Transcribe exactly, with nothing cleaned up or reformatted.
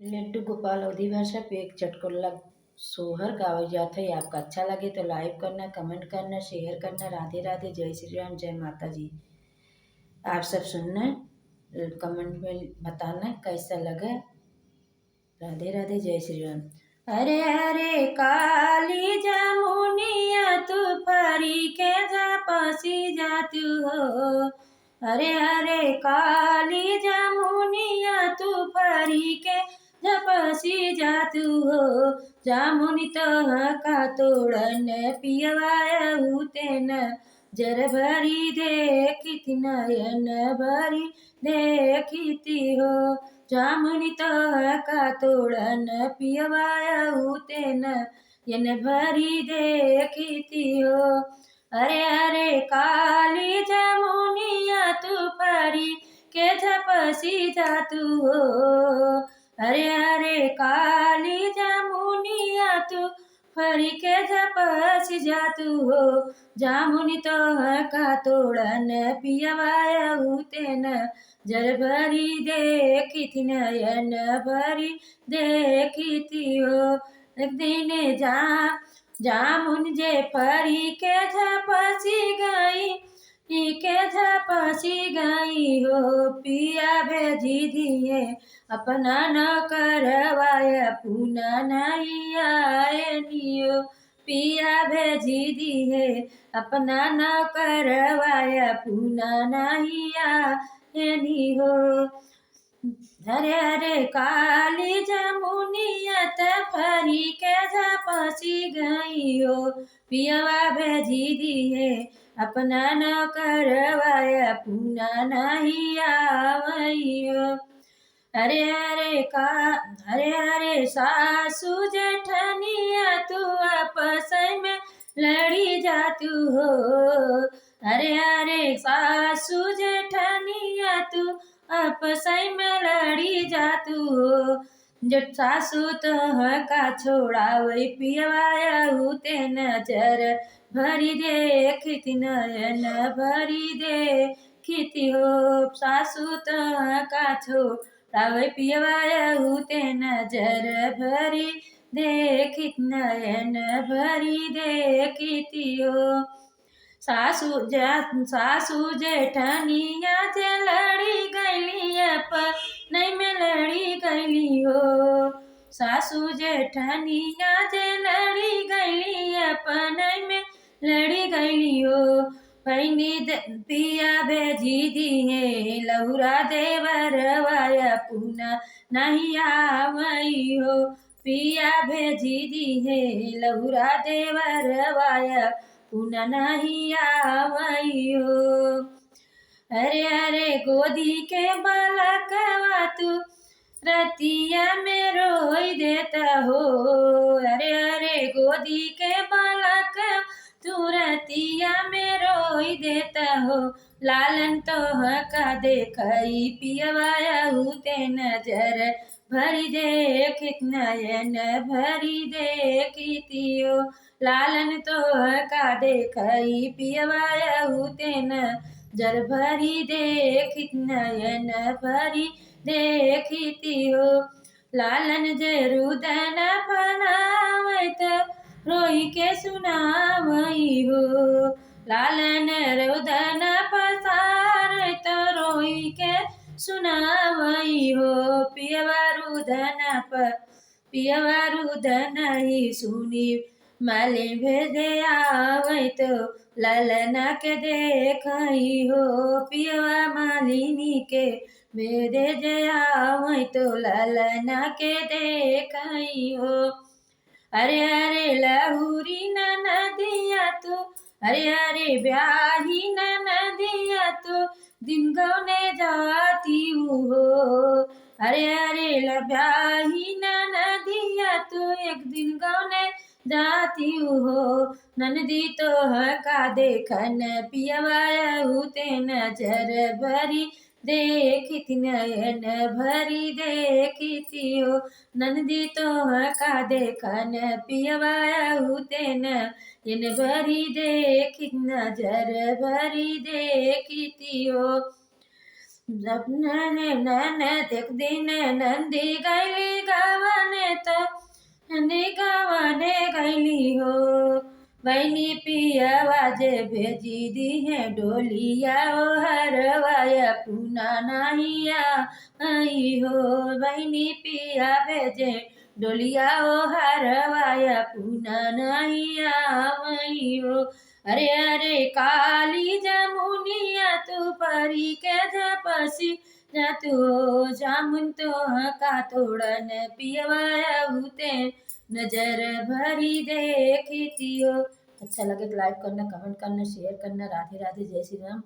लड्डू गोपाल अवधी भाषा पे एक चटकुल्ला सोहर गावल जात है। आपका अच्छा लगे तो like करना, comment करना, share करना। राधे राधे, जय श्री राम, जय माता जी। आप सब सुनना, comment में बताना कैसा लगा। राधे राधे, जय श्री राम। अरे अरे काली जमुनिया तू फरी के झपसी जातू हो। अरे अरे काली जमुनिया तू फरी के झपसी जातू हो। जामुन तोहका तोड़न पियवा अउते नजर भरी देखित नयन भरी देखित हो। जामुन तोहका तोड़न पियवा अउते नयन भरी देखित हो। अरे अरे काली जमुनिया तू फरी के झपसी जातू हो। अरे अरे काली जमुनिया तू फरी के झपसी जातू हो। जामुन तोहका तोड़न पियवा अउते नजर भरी देखित नयन भरी देखित हो। एक दिन जा जामुन जे फरी के झपसी गई, ई के झपसी गई हो। पिया भेजी दिए अपना नौकरवा, पुना नहीं आयनी हो। पिया भेजी दिए अपना नौकरवा, पुना नहीं आयनी हो। अरे अरे काली जमुनिया त फरी के झपसी गई हो। पियवा भेजी दिए अपना नौकरवा, पुना नहीं आवई हो। अरे अरे का अरे अरे सासू जेठनिया तू आपस में लड़ी जातू हो। अरे अरे सासू जेठनिया तू आपस में लड़ी जातू हो। जट सासू तोहका छोड़ावई पियवा अउते नजर भरी देखित नयन भरी देखित हो। सासू तोहका छोड़ावई पियवा अउते नजर भरी देखित नयन भरी देखित हो। सासू जे सासू जेठनिया जे लड़ी गइली अपनई में लड़ी गइली हो। सासू जेठनिया जे लड़ी गइली अपनई में लड़ी गइली हो। पैनी दे पिया भेजी दिए लहुरा देवरवा, पुना नहीं आवई हो। पिया भेजी दिए लहुरा देवरवा, पुना नहीं आवई हो। अरे अरे गोदी के बालकवा तू रतिया में रोई देता हो। अरे अरे गोदी के बालक तू रतिया में रोई देता हो। लालन तोहका देखई पियवा अउते नजर भरी देखित नयन भरी देखित हो। लालन तोहका देखई पियवा अउते नजर भरी देखित नयन भरी देखित हो। लालन जे रुदन फनावई त रोई के सुनावई हो। लालन रुदन पसारई त रोई के सुनावई हो। पियवा रुदन प पियवा रुदन ही सुनी मालिन भेजे आवई तो ललना के देखई हो। पियवा मालिनी के भेजे आवई तो ललना के देखई हो। अरे अरे लहुरी ननदिया तू, अरे अरे ब्याही ननदिया तू, दिन गौने जाती हो। अरे अरे ल ब्याही ननदिया तू, एक दिन गौने जाती हो। ननदी तोहका देखन पियवा अउते नजर भरी देखित नयन भरी देखित हो। ननदी तोहका देखन पियवा अउते नयन भरी देखित नजर भरी देखित हो। जब नन नन एक दिन ननदी गइली बहिनी पियावा जे भेजी दिहे डोलिया ओ हरवा, अपना नाहीं आई हो। बहिनी पिया भेजे डोलिया ओ हरवा, अपना नाहीं आई हो। अरे अरे काली जमुनिया तू परी के झपसी जा तू, जामुन तो का तोड़न पियवा उते नजर भरी देखितियो। अच्छा लगे तो like करना, comment करना, share करना। राधे राधे, जय श्री राम।